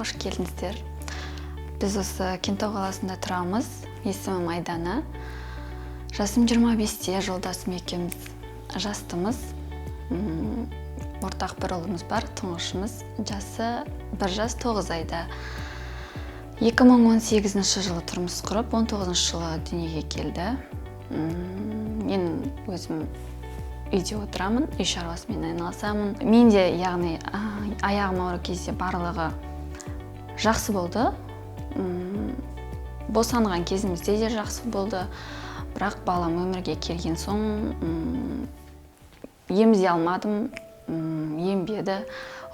Қош келдіңіздер. Біз осы Кентау қаласында тұрамыз. Есімім Айдана. Жасым 25-те, жолдасым екеуміз жастымыз. Ортақ бір ұлымыз бар, тұңғышымыз. Жасы 1 жас 9 айда. 2018 жылы тұрмыс құрып, 19 жылы дүниеге келді. Мен өзім үйде отырамын, үй шаруасымен айналысамын. Мен де, яғни, аяғым ауыр кезде барлығы жақсы болды. Босанған кезімізде де жақсы болды. Бірақ балам өмірге келген соң, емізе алмадым, ембеді.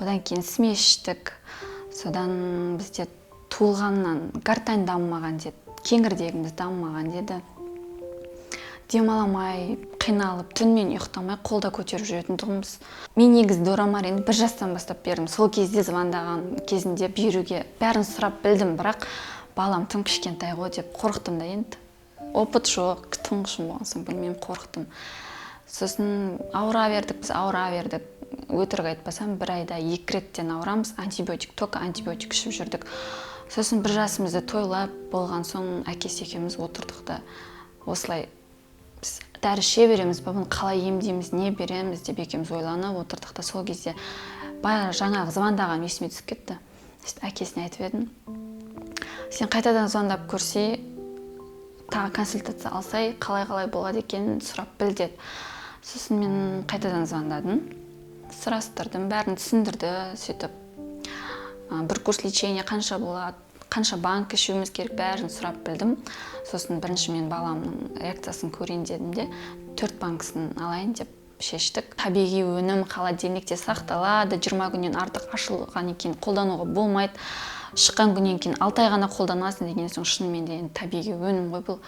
Одан кейін смесь іштік. Содан бізде туылғаннан гортань дамымаған деді, кеңірдегіміз дамымаған деді. Демаламай, қиналып, түнмен ұйықтамай қолда көтеріп жүретін тұғынбыз. Мен негізі Дорамаринді 1 жастан бастап бердім. Сол кезде звондаған кезінде беруге бәрін сұрап білдім, бірақ балам тым кішкентай ғой деп қорықтым да енді. Опыт жоқ, тұңғышым болған соң білмеймін, қорықтым. Сосын ауыра бердік, біз ауыра бердік. Өтірік айтпасам, бір айда 2 реттен ауырамыз, антибиотик, только антибиотик ішіп жүрдік. Сосын 1 жасымызды тойлап болған соң әкесі екеуміз отырдық та, осылай біз дәрі іше береміз ба, бұны қалай емдейміз, не береміз деп екеуміз ойланып отырдық та, сол кезде баяғы жаңағы звондаған есіме түсіп кетті. Сөйтіп әкесіне айтып едім, сен қайтадан звондап көрсей, тағы консультация алсай, қалай-қалай болады екенін сұрап біл деді. Сосын мен қайтадан звондадым, сұрастырдым, бәрін түсіндірді. Сөйтіп, бір курс лечения қанша болады, қанша банк ішуіміз керек, бәрін сұрап білдім. Сосын бірінші мен баламның реакциясын көрейін дедім де, 4 банкісін алайын деп шештік. Табиғи өнім холодильникте сақталады, 20 күннен артық ашылғаннан кейін қолдануға болмайды. Шыққан күннен кейін 6 ай ғана қолданасың деген соң, шынымен де енді табиғи өнім ғой бұл,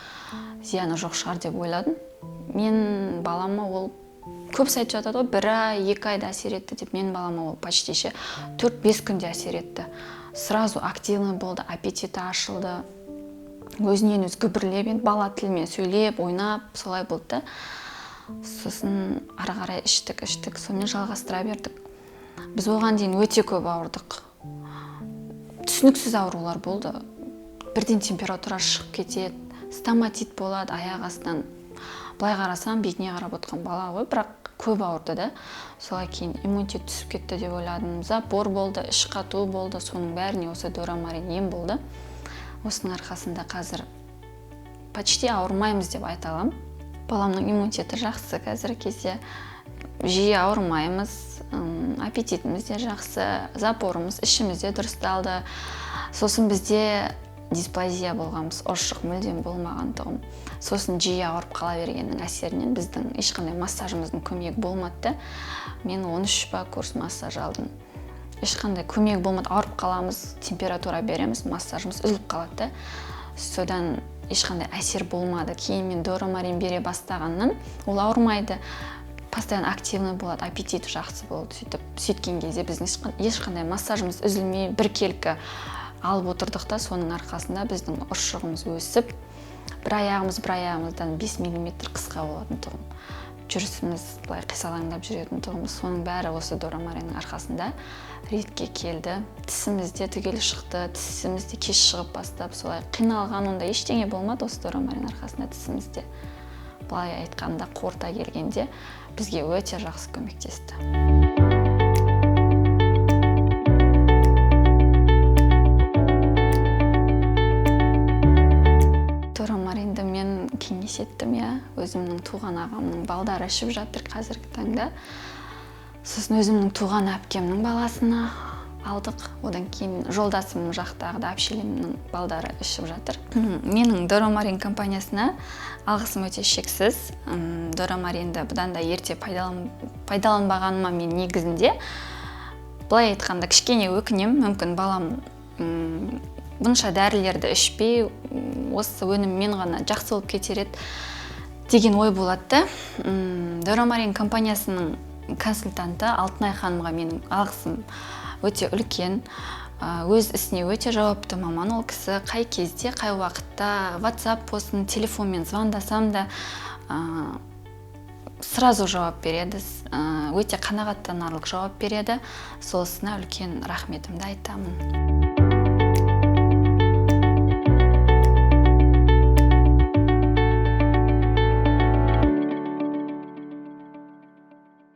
зияны жоқ шығар деп ойладым. Мен балама ол көбісі айтып жатады ғой, 1 ай, 2 айда әсер етті деп, мен балама ол почти ше 4-5 күнде әсер етті. Сразу активный болды, аппетиті ашылды, өзінен өзі күбірлеп, енді бала тілімен сөйлеп, ойнап, солай болды да. Сосын ары қарай іштік, іштік, сонымен жалғастыра бердік. Біз оған дейін өте көп ауырдық. Түсініксіз аурулар болды. Бірден температура шығып кетеді, стоматит болады аяқ астынан. Былай қарасам, бетіне қарап отқан бала ғой, бірақ көп ауырды да. Солай кейін иммунитет түсіп кетті деп ойладым. Запор болды, іш қату болды, соның бәріне осы Дорамарин ем болды. Осының арқасында қазір почти ауырмаймыз деп айта аламын. Баламның иммунитеті жақсы қазіргі кезде, жиі ауырмаймыз, аппетитіміз де жақсы, запорымыз, ішіміз де дұрысталды. Сосын бізде дисплазия болғанбыз, ұршық мүлдем болмаған тұғым. Сосын жиі ауырып қала бергеннің әсерінен біздің ешқандай массажымыздың көмегі болмады да. Мен 13 па курс массаж алдым. Ешқандай көмегі болмады, ауырып қаламыз, температура береміз, массажымыз үзіліп қалады да. Содан ешқандай әсер болмады. Кейін мен Дорамарин бере бастағаннан ол ауырмайды, постоянно активный болады, аппетиті жақсы болды. Сөйтіп, сөйткен кезде біздің ешқандай массажымыз үзілмей, біркелкі алып отырдық та, соның арқасында біздің ұршығымыз өсіп, бір аяғымыз бір аяғымыздан 5 миллиметр қысқа болатын тұғын. Жүрісіміз былай қисалаңдап жүретін тұғынбыз. Соның бәрі осы Дорамариннің арқасында ретке келді. Тісіміз де түгел шықты, тісіміз де кеш шығып бастап, солай қиналған онда ештеңе болмады осы Дорамарин арқасында тісіміз де. Былай айтқанда, қорыта келгенде бізге өте жақсы көмектесті. Дорамаринді мен кеңес еттім, иә, өзімнің туған ағамның балдары ішіп жатыр қазіргі таңда. Сосын өзімнің туған әпкемнің баласына алдық. Одан кейін жолдасым жақтағы да әпшелемнің балдары ішіп жатыр. Менің Дорамарин компаниясына алғысым өте шексіз. Дорамаринді бұдан да ерте пайдаланбағаныма мен негізінде былай айтқанда кішкене өкінемін. Мүмкін балам бұнша дәрілерді ішпей, осы өніммен ғана жақсы болып кетер еді деген ой болады да. Дорамарин компаниясының консультанты Алтынай ханымға менің алғысым өте үлкен. Өз ісіне өте жауапты маман ол кісі. Қай кезде, қай уақытта WhatsApp болсын, телефонмен звондасам да, Сразу жауап береді, өте қанағаттанарлық жауап береді. Солысына үлкен рахметімді айтамын.